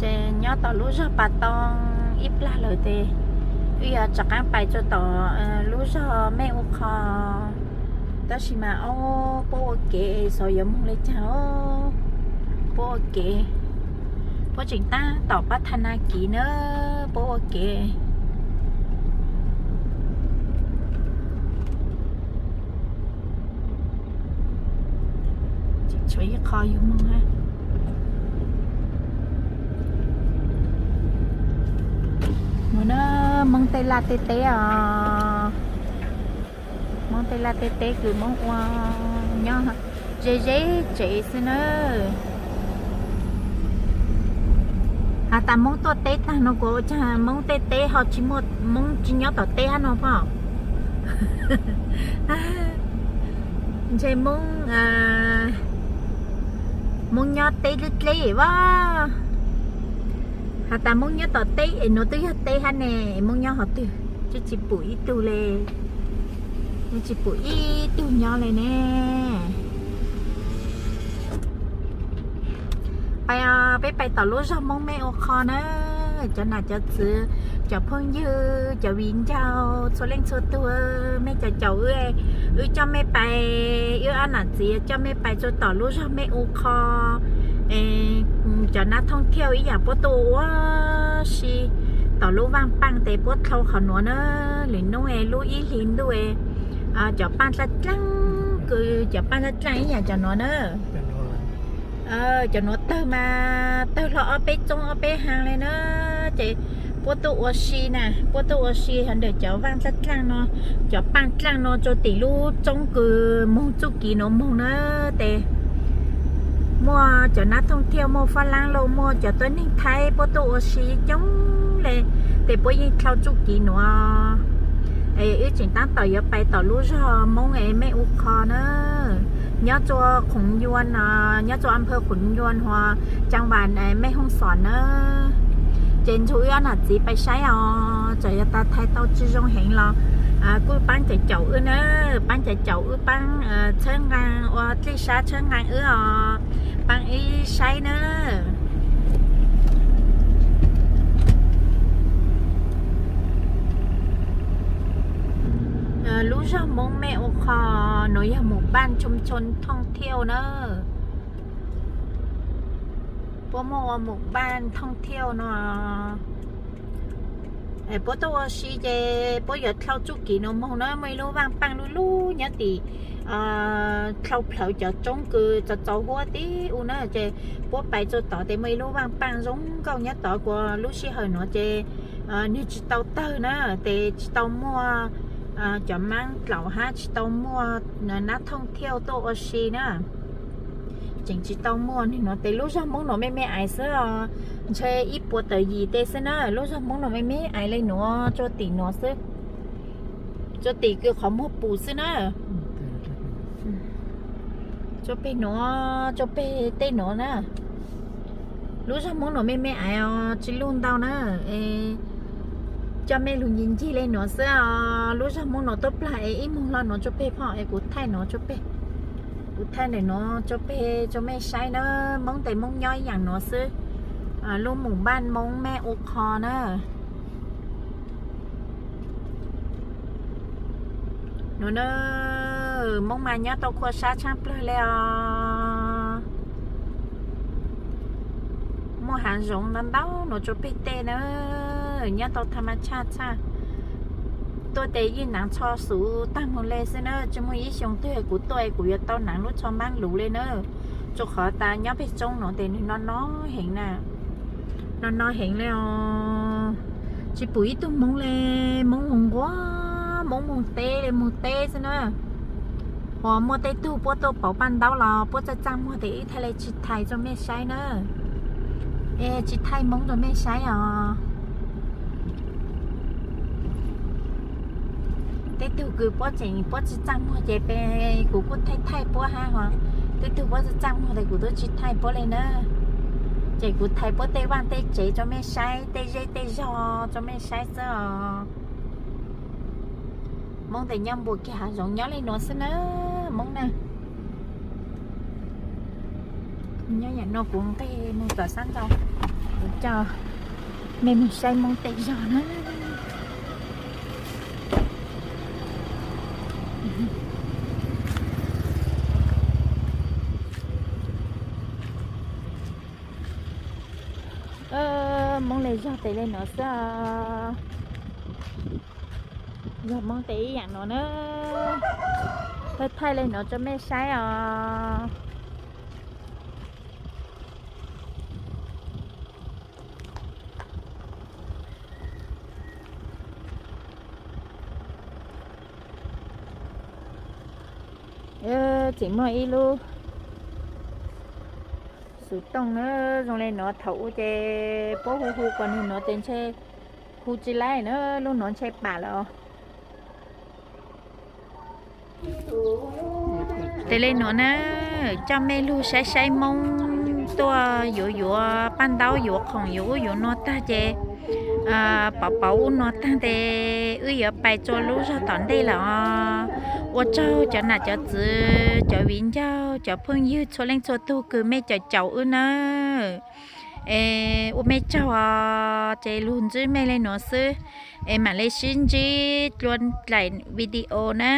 Ces nyob tom lub zog Pas Too ib plag lawm ces wb yuav rov qab pais rau tom lub zog Mej U Qho. Tab sis mas ob puab ua kev xyov yuav moog le caag, puab ua kev, puab tseem taab tom pab tha na kiv na, puab ua kev. Tshuav ib qho yug moog na. Mus na, Moob tej laj tej teb os. Moob tej laj tej teb kws Moob ua nyob ze ze tsev xwb na. Has tas Moob tuaj teb tag no kuv ua caag Moob tej teb ho tsis muaj, Moob tsis nyob tom teb hab no pog. Ntshe Moob, Moob nyob teb dleb dleb vas. Has tas Moob nyob tom teb es nuav twb yog teb hab ne, Moob nyob hov twg? Tsis, tsis pum ib tug le, tsis pum ib tug nyob le ne. Pais, peb pais tom lub zog Moob Mej U Qho na. Cov nam cov txwv, cov phooj ywg, cov viv ncaus, txhua leej txhua tug, mej caum caum wb, wb coj mej pais, wb ob nam txiv coj mej pais rau tom lub zog Mej U Qho. Cov nab thooj thiauj ib yam puab tuaj ua si tom lub vaaj paaj tes puab dlhau qhov nuav na. Lwm nub lub ib hlis ntuj, cov paaj dlaaj dlaaj, kws cov paaj dlaaj dlaaj ib yam cov nuav na. Cov nuav tawg mas tawg hlo ob peb txoob ob peb haa le na. Ces puab tuaj ua si na, puab tuaj ua si hov ntawm cov vaaj dlaaj dlaaj no, cov paaj dlaaj no rua tim lub txoob kws moog txuj kiv nuav moog na. Tes muaj cov nab thooj thiauj, muaj fab laab lauj, muaj cov tuab neeg Thaib puab tuaj ua si coob le, tes puab yeej dlhau txuj kiv nuav. Wb tseem taab tom yuav pais tom lub zog Moob es Mej U Qho na, nyob rua Khoov Yuas, nyob rua a phawv Khoov Yuas hua, caa vas Mej Hoob Xos na. Ces nrug wb ob nam txiv pais saib os, txawm yog tas thaij tau tsi zoo heev los kuj paab caum caum wb na, paab caum caum wb, paab txhawb nqaa ua dlej sab txhawb nqaa wb os, paab wb saib na. Lub zog Moob Mej U Qho nuav yog mus paj tshoo tshoo thooj thiauj na. Puab muaj ua mus paj thooj thiauj no. Puab tuaj ua si ces puab yuav dlhau txuj kiv nuav moog na, muaj ib lub vaaj paaj lub lub nyob tim dlhau plhawv cov tsoob kws txaus txaus huab tib u na, ces puab pais rua tod tes muaj ib lub vaaj paaj zoo nkauj nyob tod, kuas lub sij hawm nuav ces nwg tsis tau tawg na, tes tsis tau muaj cov maab dlaum hab tsis tau muaj nab thooj thiauj tuaj ua si na. Tseem tsis tau muaj, nwg nuav tes lub zog Moob nuav mej mej ais xwb os, ntshe ib puas tawm yim teg xwb na, lub zog Moob nuav mej mej ais le nuav rua tim nuav xwb, rua tim kws qhov muag pum xwb na. Rua peg nuav, rua peg tej nuav na. Lub zog Moob nuav mej mej ais os, tsis luj ntau na. Coj mej lug ncig ncig le nuav xwb os. Lub zog Moob nuav tuaj plag es ib moog hlo nuav rua peg phoj es kuv thaij nuav rua peg. Kuv thaij ntawm nuav rua peg rua mej saib na. Moob tes Moob nyob ib yaam nuav xwb. Lub mus npaj Moob Mej U Qho na. Nuav na, Moob mas nyob tau khuam sab tshaaj plawg le os. Muaj haav zoov ntau ntau nuav rua peg tej na, nyob tau tha ma tshaj txhaj. Tuaj tes yeej naav tsho xuv taag moog le xwb na, tsi muaj ib xyoo twg kuv tuaj kuv yuav tau naav lub tsho maab luv le na. Rua qhov tas nyob peg tsoob nuav tes nwg no no heev na, no no heev le os. Tsi pum ib tug Moob le, Moob moog nquag, Moob moog teb le moog teb xwb na. Uas muaj tej tug puab tuaj pauv paj ntaub los puab txaj txaj muag tes wb thaij le tsi thaij rua mej saib na. Es tsi thaij Moob rua mej saib os. Tej tug kws puab tseem puab tsi txaj muag ces peb, kuv kuj thaij thaij puab hab hos. Tej tug puab txaj txaj muag tes kuv tub tsi thaij puab le na. Ces kuv thaij puab tej vaaj tej tsev rua mej saib, tej zej tej zog rua mej saib xwb os. Moob tes nyob npuas kiag hav zoov nyob le nuav xwb na, Moob na. Nyob yaam nuav kuv nqeg moog tom sab nraud. Coj mej moog saib Moob tej zog na. Moob le zog tes le nuav xwb os. Zog Moob tes ib yaam nuav na. Thaij thaij le nuav rua mej saib os. Tseem muaj ib lub xuv tooj na, zoo le nuav thaum ub ces puab hu hu kuas nwg nuav tes ntshe hu tsi laib na, lub nuav ntshe pam lawm os. Tes le nuav na, coj mej lug saib saib Moob tuaj yuav yuav paj ntaub yuav khoom yuav ub yuav nuav tag ces pov pauv ub nuav tag tes wb yuav pais rua lub zog tom ntej lawm os. Ua tsaug cov nam cov txwv, cov viv ncaus, cov phooj ywg txhua leej txhua tug kws mej caum caum wb nawb. Es ua mej tsaug os, ces lug ntsib mej le nuav xwb, es mam le sib ntsib dlua dlaim video na.